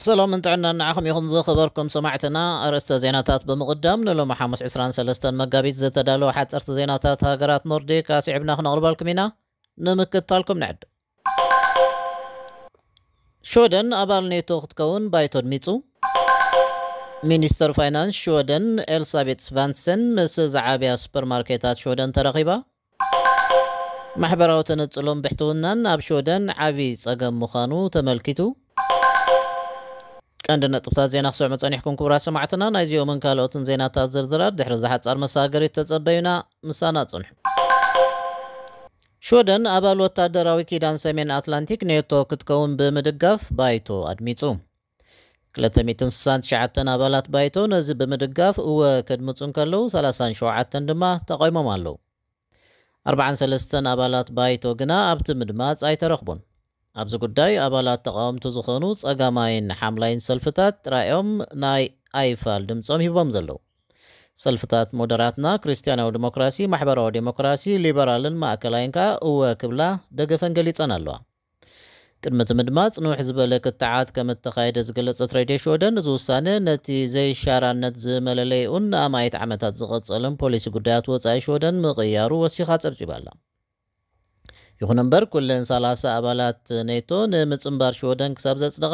ሰላምን ጥዕናን ንዓኹም ይኹን ዝኸበርኩም ሰማዕትና። ኣርእስተ ዜናታት ብምቕዳም ንሎሚ ሓሙስ ዕስራን ሰለስተን መጋቢት ዝተዳለወ ሓፀርቲ ዜናታት ሃገራት ኖርዲክ ኣስዒብና ክነቕርበልኩም ኢና። ንምክትታልኩም ንዕድም። ሽወደን ኣባል ኔቶ ክትከውን ባይቶ ኣድሚፁ። ሚኒስተር ፋይናንስ ሽወደን ኤልሳቤት ስቫንሰን ምስ ዝዓብያ ሱፐርማርኬታት ሽወደን ተረኺባ። ማሕበራዊ ተነፅሎን ብሕትውናን ኣብ ሽወደን ዓብዪ ፀገም ምዃኑ ተመልኪቱ። ቀንዲ ነጥብታት ዜና ክሰምዑ ፀኒሕኩም ክቡራት ሰማዕትና። ናይዚኦምን ካልኦትን ዜናታት ዝርዝራት ድሕሪ ዝሓፃር መሳገሪት ተፀበዩና። ምሳና ፅንሑ። ሽወደን ኣባል ወታደራዊ ኪዳን ሰሜን ኣትላንቲክ ኔቶ ክትከውን ብምድጋፍ ባይቶ ኣድሚፁ። ክልተ ሚእትን ስሳን ትሽዓተን ኣባላት ባይቶ ነዚ ብምድጋፍ እወ ከድምፁ እንከለዉ፣ ሰላሳን ሸውዓተን ድማ ተቓይሞም ኣለዉ። ኣርባዓን ሰለስተን ኣባላት ባይቶ ግና ኣብቲ ምድማፅ ኣይተረኽቡን። ኣብዚ ጉዳይ ኣባላት ተቓወምቲ ዝኾኑ ጸጋማይን ሓምላይን ሰልፍታት ጥራዮም ናይ ኣይፋል ድምጾም ሂቦም ዘለዉ። ሰልፍታት ሞደራትና፣ ክርስትያናዊ ዲሞክራሲ፣ ማሕበራዊ ዲሞክራሲ፣ ሊበራልን ማእከላይን ከኣ እወ ክብላ ደገፈን ገሊጸን ኣለዋ። ቅድሚ እቲ ምድማጽ ንውሕ ዝበለ ክትዓት ከም እተኻየደ ዝገለጸት ሬድዮ ሽወደን፣ እዚ ውሳነ ነቲ ዘይሻራነት ዝመለለይኡን ንኣማኢት ዓመታት ዝቐጸለን ፖሊሲ ጉዳያት ወጻኢ ሽወደን ምቕያሩ ወሲኻ ጸብጺባ ኣላ። ይኹን እምበር፣ ኩለን ሰላሳ ኣባላት ኔቶ ንምጽንባር ሽወደን ክሳብ ዘጽደቓ፣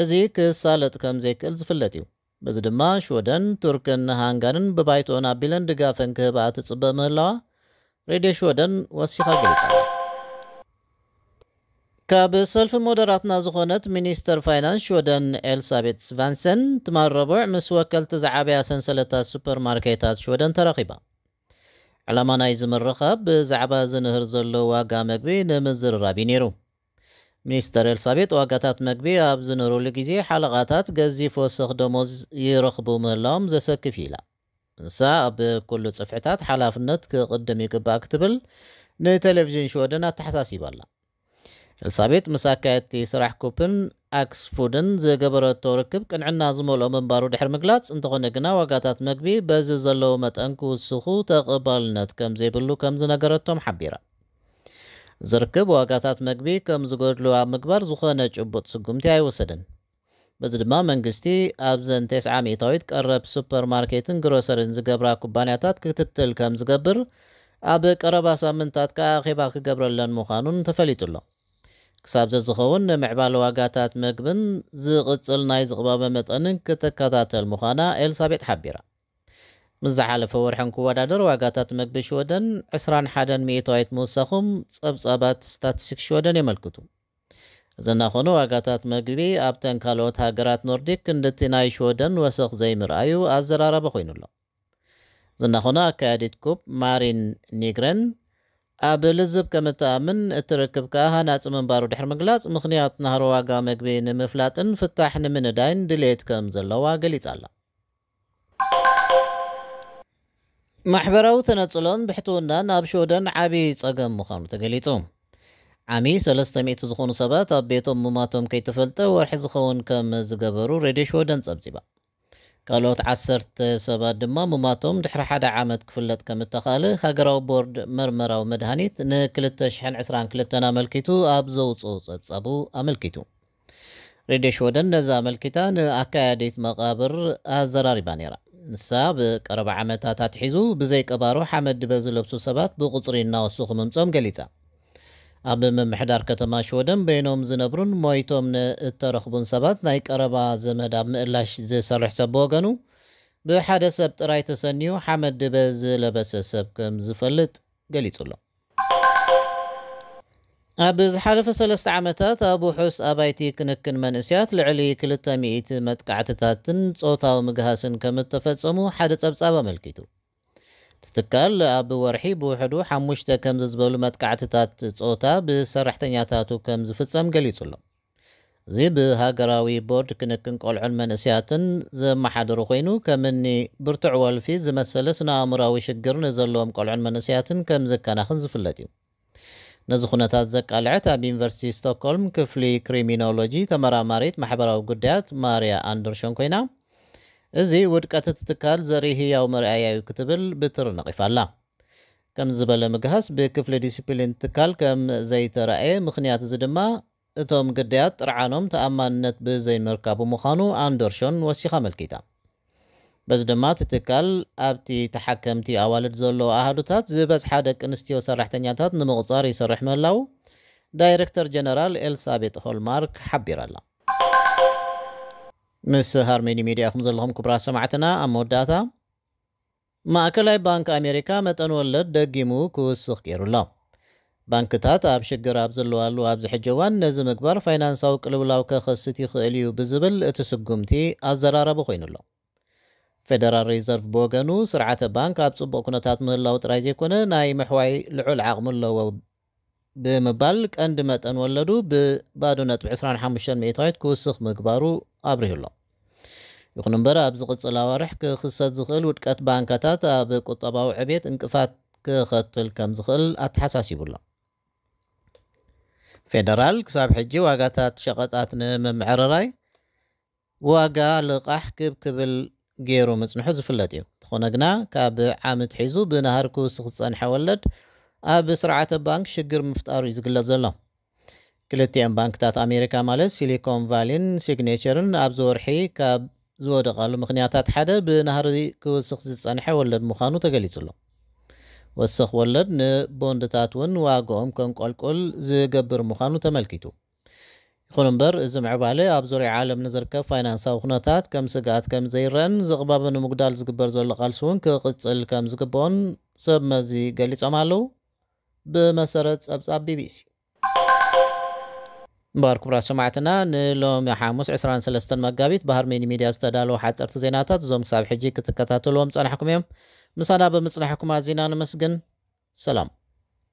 እዚ ክሳለጥ ከም ዘይክእል ዝፍለጥ እዩ። በዚ ድማ ሽወደን፣ ቱርክን ሃንጋርን ብባይቶን ኣቢለን ድጋፈን ክህብኣ ትጽበ ምህላዋ ሬድዮ ሽወደን ወሲኻ ገሊጻ። ካብ ሰልፊ ሞደራትና ዝኾነት ሚኒስተር ፋይናንስ ሽወደን ኤልሳቤት ስቫንሰን ትማል ረቡዕ ምስ ወከልቲ ዝዓበያ ሰንሰለታት ሱፐርማርኬታት ሽወደን ተረኺባ። ዕላማ ናይዚ ምርኻብ ብዛዕባ ዝንህር ዘሎ ዋጋ መግቢ ንምዝርራብ እዩ ነይሩ። ሚኒስተር ኤልሳቤጥ ዋጋታት መግቢ ኣብ ዝንህሩሉ ግዜ ሓለቓታት ገዚፍ ወሰኽ ደሞዝ ይረኽቡ ምህላዎም ዘሰክፍ እዩ ኢላ። ንሳ ኣብ ኩሉ ጽፍሕታት ሓላፍነት ክቕድም ይግባእ ክትብል ንቴሌቪዥን ሽወደን ኣተሓሳሲባ ኣላ። ኤልሳቤጥ ምስ ኣካየድቲ ስራሕ ኩፕን ኣክስፉድን ዝገበረቶ ርክብ ቅንዕና ዝመልኦ ምንባሩ ድሕሪ ምግላጽ፣ እንተኾነ ግና ዋጋታት መግቢ በዚ ዘለዎ መጠን ክውስኹ ተቐባልነት ከም ዘይብሉ ከም ዝነገረቶም ሓቢራ። ዝርክብ ዋጋታት መግቢ ከም ዝጎድሉ ኣብ ምግባር ዝኾነ ጭቡጥ ስጉምቲ ኣይወሰደን። በዚ ድማ መንግስቲ ኣብዘን ተስዓ ሚእታዊት ቀረብ ሱፐርማርኬትን ግሮሰሪን ዝገብራ ኩባንያታት ክትትል ከም ዝገብር፣ ኣብ ቀረባ ሳምንታት ከኣ ኣኼባ ክገብረለን ምዃኑን ተፈሊጡ ኣሎ። ክሳብ ዘዝኸውን ንምዕባለ ዋጋታት መግብን ዝቕጽል ናይ ዝቕባበ መጠንን ክትከታተል ምዃና ኤልሳቤጥ ሓቢራ። ምስ ዝሓለፈ ወርሒ እንክወዳደር ዋጋታት መግቢ ሽወደን ዕስራን ሓደን ሚእታዊት ምውሳኹም ጸብጻባት ስታቲስቲክስ ሽወደን የመልክቱ። እዚ እናኾነ ዋጋታት መግቢ ኣብተን ካልኦት ሃገራት ኖርዲክ ክንድቲ ናይ ሽወደን ወሰኽ ዘይምርኣዩ ኣዘራራቢ ኮይኑ ኣሎ። እዚ እናኾነ ኣካያዲት ኩፕ ማሪን ኒግረን ኣብ ልዝብ ከም እትኣምን እቲ ርክብ ከኣ ሃናጺ ምንባሩ ድሕሪ ምግላጽ፣ ምኽንያት ናህሪ ዋጋ መግቢ ንምፍላጥን ፍታሕ ንምንዳይን ድሌት ከም ዘለዋ ገሊጻ ኣላ። ማሕበራዊ ተነጽሎን ብሕትውናን ኣብ ሽወደን ዓቢ ጸገም ምዃኑ ተገሊጹ። ዓሚ ሰለስተ ሚእቲ ዝኾኑ ሰባት ኣብ ቤቶም ምማቶም ከይተፈልጠ ወርሒ ዝኸውን ከም ዝገበሩ ሬድዮ ሽወደን ጸብጺባ። ካልኦት ዓሰርተ ሰባት ድማ ምማቶም ድሕሪ ሓደ ዓመት ክፍለጥ ከም እተኻእለ ሃገራዊ ቦርድ መርመራዊ መድሃኒት ን ክልተ ሽሕን ዕስራን ክልተን ኣመልኪቱ ኣብ ዘውጽኦ ጸብጻቡ ኣመልኪቱ። ሬድዮ ሽወደን ነዚ ኣመልኪታ ንኣካያዲት መቓብር ኣዘራሪባ ነይራ። ንሳ ብቀረባ ዓመታት ኣትሒዙ ብዘይ ቀባሮ ሓመድ ድበ ዝለብሱ ሰባት ብቁጽሪ እናወሰኹ ምምጾም ገሊጻ። ኣብ ምምሕዳር ከተማ ሽወደን በይኖም ዝነብሩን ሞይቶም ንእተረኽቡን ሰባት ናይ ቀረባ ዘመድ ኣብ ምእላሽ ዝሰርሕ ሰብ ብወገኑ፣ ብሓደ ሰብ ጥራይ ተሰንዩ ሓመድ ድበ ዝለበሰ ሰብ ከም ዝፈልጥ ገሊጹ ኣሎ። ኣብ ዝሓለፈ ሰለስተ ዓመታት ኣብ ውሑስ ኣባይቲ ክንክን መንእስያት ልዕሊ ክልተ ሚእቲ መጥቃዕትታትን ጾታዊ ምግሃስን ከም እተፈጸሙ ሓደ ጸብጻብ ኣመልኪቱ። እቲ ትካል ኣብ ወርሒ ብውሕዱ ሓሙሽተ ከምዚ ዝበሉ መጥቃዕትታት ጾታ ብሰራሕተኛታቱ ከም ዝፍጸም ገሊጹ ኣሎ። እዚ ብሃገራዊ ቦርድ ክንክን ቆልዑን መንእስያትን ዘመሓድሩ ኮይኑ፣ ከም እኒ ብርቱዕ ወልፊ ዝመሰለ ስነ ኣእምራዊ ሽግር ንዘለዎም ቆልዑን መንእስያትን ከም ዝከናኽን ዝፍለጥ እዩ። ነዚ ኩነታት ዘቃልዐት ኣብ ዩኒቨርሲቲ ስቶክሆልም ክፍሊ ክሪሚኖሎጂ ተመራማሪት ማሕበራዊ ጉዳያት ማርያ ኣንደርሾን ኮይና፣ እዚ ውድቀት እቲ ትካል ዘርኢ ህያው መርኣያ እዩ ክትብል ብትሪ ነቒፋ ኣላ። ከም ዝበለ ምግሃስ ብክፍሊ ዲሲፕሊን ትካል ከም ዘይተራእየ፣ ምኽንያት እዚ ድማ እቶም ግዳያት ጥርዓኖም ተኣማንነት ብዘይምርካቡ ምዃኑ ኣንደርሾን ወሲኻ ኣመልኪታ። በዚ ድማ እቲ ትካል ኣብቲ ተሓከምቲ ኣዋልድ ዘሎ ኣሃዱታት ዝበዝሓ ደቂ ኣንስትዮ ሰራሕተኛታት ንምቑጻር ይሰርሕ ምህላው ዳይሬክተር ጀነራል ኤልሳቤጥ ሆልማርክ ሓቢራ ኣላ። ምስ ሃርሜኒ ሚድያ ኢኹም ዘለኹም ክቡራት ሰማዕትና። ኣብ መወዳእታ፣ ማእከላይ ባንክ ኣሜሪካ መጠን ወለድ ደጊሙ ክውስኽ ገይሩ ኣሎ። ባንክታት ኣብ ሽግር ኣብ ዘለዋሉ ኣብዚ ሕጂ እዋን ነዚ ምግባር ፋይናንሳዊ ቅልውላው ከኸስት ይኽእል እዩ ብዝብል እቲ ስጉምቲ ኣዘራራቢ ኮይኑ ኣሎ። ፌደራል ሪዘርቭ ብወገኑ ስርዓተ ባንክ ኣብ ጽቡቕ ኩነታት ምህላው ጥራይ ዘይኮነ ናይ ምሕዋይ ልዑል ዓቕሚ ኣለዎ ብምባል ቀንዲ መጠን ወለዱ ብባዶ ነጥቢ ዕስራን ሓሙሽተን ሚእታዊት ክውስኽ ምግባሩ ኣብሪሁ ኣሎ። ይኹን እምበር ኣብ ዝቕጽል ኣዋርሕ ክኽሰት ዝኽእል ውድቀት ባንካታት ኣብ ቁጠባዊ ዕቤት እንቅፋት ክኸትል ከም ዝኽእል ኣተሓሳሲቡ ኣሎ። ፌደራል ክሳብ ሕጂ ዋጋታት ሸቐጣት ንምምዕርራይ ዋጋ ልቓሕ ክብ ክብል ገይሩ ምጽንሑ ዝፍለጥ እዩ። እንተኾነ ግና ካብ ዓመት ሒዙ ብናህሪ ክውስኽ ዝጸንሐ ወለድ ኣብ ስርዓተ ባንክ ሽግር ምፍጣሩ እዩ ዝግለጽ ዘሎ። ክልቲኤን ባንክታት ኣሜሪካ ማለት ሲሊኮን ቫሊን ሲግኔቸርን ኣብዚ ወርሒ ካብ ዝወደቓሉ ምኽንያታት ሓደ ብናህሪ ክውስኽ ዝጸንሐ ወለድ ምዃኑ ተገሊጹ ኣሎ። ወሰኽ ወለድ ንቦንድታት እውን ዋጋኦም ከንቆልቁል ዝገብር ምዃኑ ተመልኪቱ። ይኹን እምበር እዚ ምዕባለ ኣብ ዙርያ ዓለም ንዝርከብ ፋይናንሳዊ ኩነታት ከም ስግኣት ከም ዘይረአን ዝቕባበ ንምጉዳል ዝግበር ዘሎ ቃልሲ እውን ክቕጽል ከም ዝግብኦን ሰብ መዚ ገሊጾም ኣለዉ። ብመሰረት ጸብጻብ ቢቢሲ። እምበኣር ክቡራት ሰማዕትና፣ ንሎሚ ሓሙስ ዕስራን ሰለስተን መጋቢት ብሃርሜኒ ሚድያ ዝተዳለወ ሓጸርቲ ዜናታት እዞም ክሳብ ሕጂ ክትከታተልዎም ጸናሕኩም እዮም። ምሳና ብምጽናሕኩም ኣዚና ነመስግን። ሰላም።